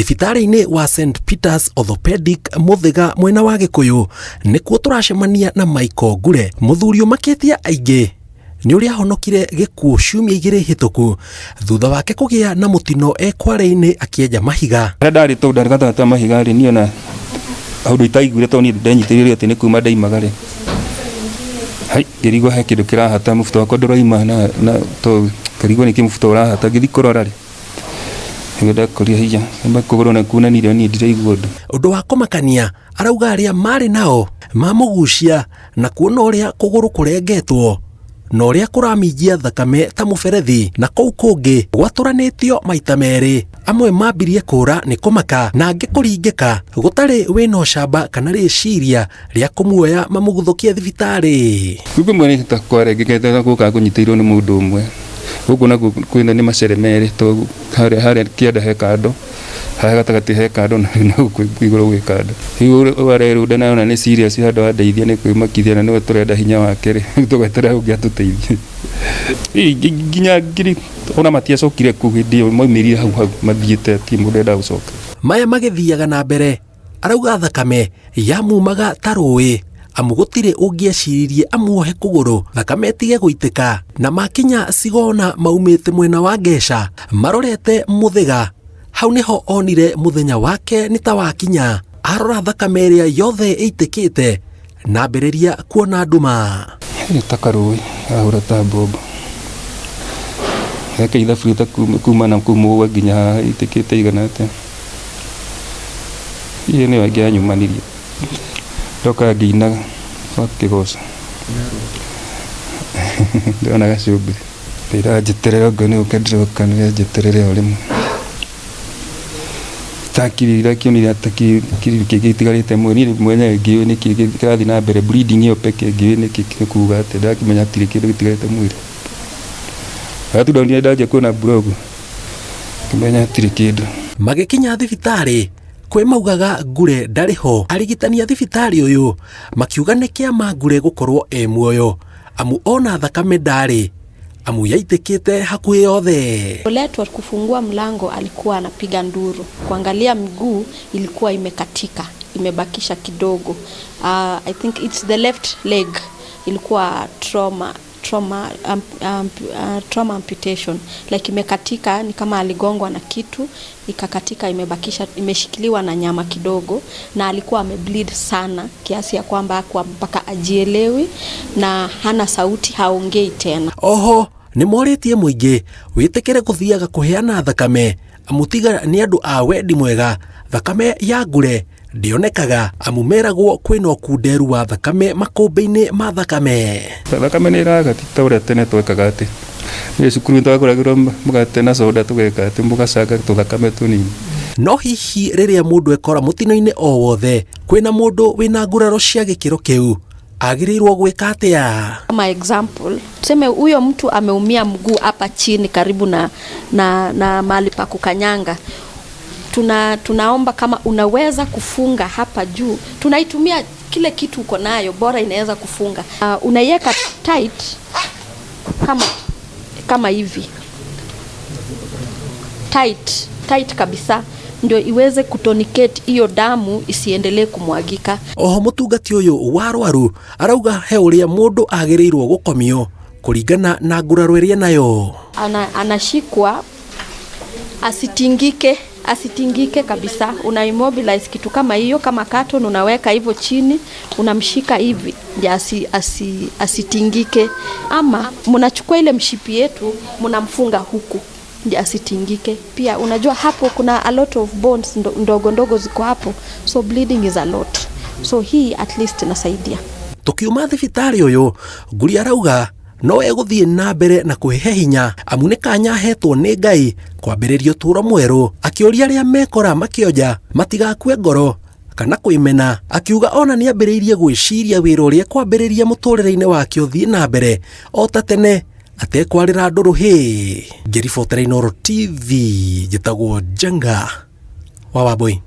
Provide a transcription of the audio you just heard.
Thibitarĩ-inĩ wa St Peters Orthopedic Mũthĩga mwena wa Gĩkũyũ nĩkuo tũracemania na Michael Ngure, mũthuri ũmakĩtie aingĩ nĩ ũrĩa ahonokire gĩkuũ ciumia igĩrĩ hĩtũku thutha wake kũgĩa na mũtino e kware-inĩ akĩenja mahiga. Harĩa ndarĩ tondũ ndarĩ gatagatĩ ka mahiga rĩ, niĩ ona ũndũ itaiguire tondũ niĩ ndenyitĩrĩire atĩ nĩ kuma ndaimaga rĩ, hai ngĩrigwo he kĩndũ kĩrahata mũbuto wakwa ndũraima na na to ngĩrigwo nĩkĩ mũbuto ũrahata ngĩthiĩ kũrora rĩ, nĩguo ndakorire haiya kũgũrũ na kunanire niĩ ndiraigua ũndũ. Ũndũ wa kũmakania arauga arĩa marĩ nao mamũgucia na kuona ũrĩa kũgũrũ kũrengetwo na ũrĩa kũraminjia thakame ta mũberethi na kũu kũngĩ gwatũranĩtio maita merĩ. Amwe mambirie kũra nĩ kũmaka na angĩ kũringĩka gũtarĩ wĩna ũcamba kana rĩciria rĩa kũmuoya mamũguthũkie thibitarĩ. Rĩu kũmwe nĩ ta kwarengekete gũka kũnyitĩirwo nĩ mũndũ ũmwe gũkũ nakuo kwĩna nĩ macere merĩ to harĩa harĩa kĩanda he kando haha gatagatĩ he kando na na gũkũ igũrũ gwĩ kando. Rĩu ũyũ arerunda na ona nĩ serious handũ ha ndeithia nĩ kwĩmakithia na nĩwe tũrenda hinya wake rĩ, tũgeterera ũngĩ atũteithie. Nginya ngiri ona matiacokire kũu hĩndĩ ĩyo maumĩrire hau hau mathiĩte hatirĩ mũndũ endaga gũcoka. Maya magĩthiaga na mbere arauga thakame yamumaga ta rũĩ amu gũtirĩ ũngĩeciririe amuohe kũgũrũ thakame ĩtige gũitĩka na makinya Cigona maumĩte mwena wa Ngeca marorete Mũthĩga. Hau nĩho onire mũthenya wake nĩ ta wakinya arora thakame ĩrĩa yothe ĩitĩkĩte na ambĩrĩria kuona nduma. Nĩ ta karũĩ karahũra ta mbombo. Gaka ithabu ta kuma na kũu mũgũnda nginya haha ĩitĩkĩte igana atĩa. Ĩyo nĩyo ĩngĩ yanyumanirie. Ndoka ngĩinaga wa kĩgoco. Ndĩrona gacũmbĩrĩ. Ndĩranjeterera okorwo nĩ gũka ndĩroka nĩranjeterere o rĩmwe. Ndakĩonire hatakĩrĩ kĩndũ kĩngĩ gĩtigarĩte mwĩrĩ, niĩ mwenyewe ngĩũĩ nĩkĩ kĩrathiĩ na mbere, bleeding ĩyo peke ngĩũĩ nĩkĩ nĩ kuga atĩa, ndakĩmenya hatirĩ kĩndũ gĩtigarĩte mwĩrĩ. Rĩrĩa tu ndonire ndanjia kuona mburoko, ngĩmenya hatirĩ kĩndũ. Magĩkinya thibitarĩ kwĩ maugaga Ngure ndarĩ ho, arigitani a thibitarĩ ũyũ makiuga nĩ kĩama Ngure gũkorwo e muoyo amu ona thakame ndarĩ amu yaitĩkĩte hakuhĩ yothe. Letwa kufungua mlango alikuwa anapiga nduru, kuangalia miguu ilikuwa imekatika, imebakisha kidogo. I think it's the left leg ilikuwa trauma amputation, like imekatika, ni kama aligongwa na kitu ikakatika, imebakisha, imeshikiliwa na nyama kidogo, na alikuwa amebleed sana kiasi ya kwamba hakuwa mpaka ajielewi na hana sauti, haongei tena. Oho nĩ morĩtie mũingĩ wĩtĩkĩre gũthiaga kũheana thakame amu tiga nĩ andũ a wendi mwega thakame ya Ngure ndĩonekaga amu meragwo kwĩna ũkunderu wa thakame makũmbĩ-inĩ ma thakame. Thakame nĩ ĩraga ti ta ũrĩa tene twekaga atĩ nĩ cukuru twagũragĩrwo mũgate na soda tũgeka atĩ mũgacanga tũthakame tũnini. No hihi rĩrĩa mũndũ ekora mũtino-inĩ o wothe kwĩna mũndũ wĩna nguraro cia gĩkĩro kĩu agĩrĩirwo gwĩka atĩa? Kama example, tuseme huyo mtu ameumia mguu hapa chini karibu na mahali pa kukanyanga. Tunaomba kama unaweza kufunga hapa juu, tunaitumia kile kitu uko nayo, bora inaweza kufunga. Unaiweka tight kama hivi. Tight, tight kabisa ndio iweze kutonicate hiyo damu isiendelee kumwagika. Oho mũtungati ũyũ wa arwaru arauga he ũrĩa mũndũ agĩrĩirwo gũkomio kũringana na nguraro ĩrĩa nayo. Anashikwa asitingike, asitingike kabisa. Una immobilize kitu kama hiyo, kama carton unaweka hivyo chini, unamshika hivi ndio asitingike. Ama mnachukua ile mshipi yetu mnamfunga huku ndio asitingike. Pia unajua hapo kuna a lot of bones ndogo ndogo ziko hapo, so bleeding is a lot, so hii at least inasaidia. Tukiuma thibitarĩ ũyũ Nguri arauga no egũthiĩ na mbere na kwĩhe hinya amu nĩ kanya ahetwo nĩ Ngai kwambĩrĩria ũtũũro mwerũ, akĩũria arĩa mekora makĩonja matigakue ngoro kana kwĩmena, akiuga ona nĩ ambĩrĩirie gwĩciria wĩra ũrĩa kwambĩrĩria mũtũrĩre-inĩ wake ũthiĩ na mbere o ta tene atekwarĩra andũ rũhĩ. Ngĩribotera Inooro TV, njĩtagwo Njenga wa Wambui.